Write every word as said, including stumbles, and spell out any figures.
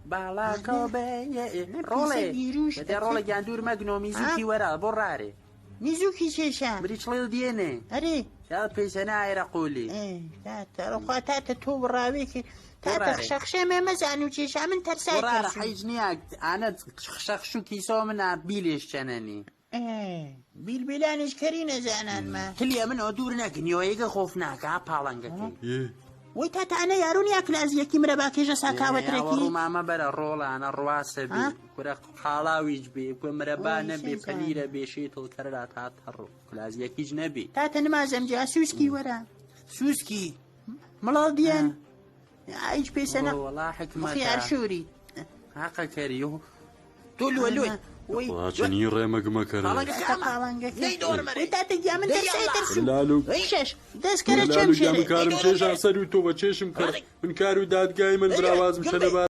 Bala kobe, e, e, role. Bete role gyandur magno, Mizuki wara, borrare. Mizuki shesha. Bri chlil diene. Are. Ya pesana era quli. E, ta, ta, ro, ta, ta, tu borrawe ki. Ta, ta, borrare. Shakshe me mazanu shesha, min tarsa. Borrare, hijniak, ana shakshu ki somna bilish chanani. E, bilbilanish karina zanan ma. Kiliya min odurna gnyo ega khofna ka palanga ki. Wai tata ana yaruni a klazi ya kimra ba keja saka watraki. Waru mama bara rola ana rwasa bi. Kura khalawi bi, kura mraba na bi, panira bi, shitul karra ta tarro. Klazi ya kijna bi. Tata nima zamja suski wara. Suski. Malal diyan. Ai, pesana. Wallahi hikmata. Khiyar shuri. Haqa kari, yo. Tulu, tulu. Wai. Wa chani re magma kara. Palanga kama. Palanga kama. Wai tata jamin tarsa tarsu. Lalu. Shesh. Des kara chemshere. Lalu jam karam shesh asaru to wa cheshim kara. Min karu dadgai man brawaz mshana ba.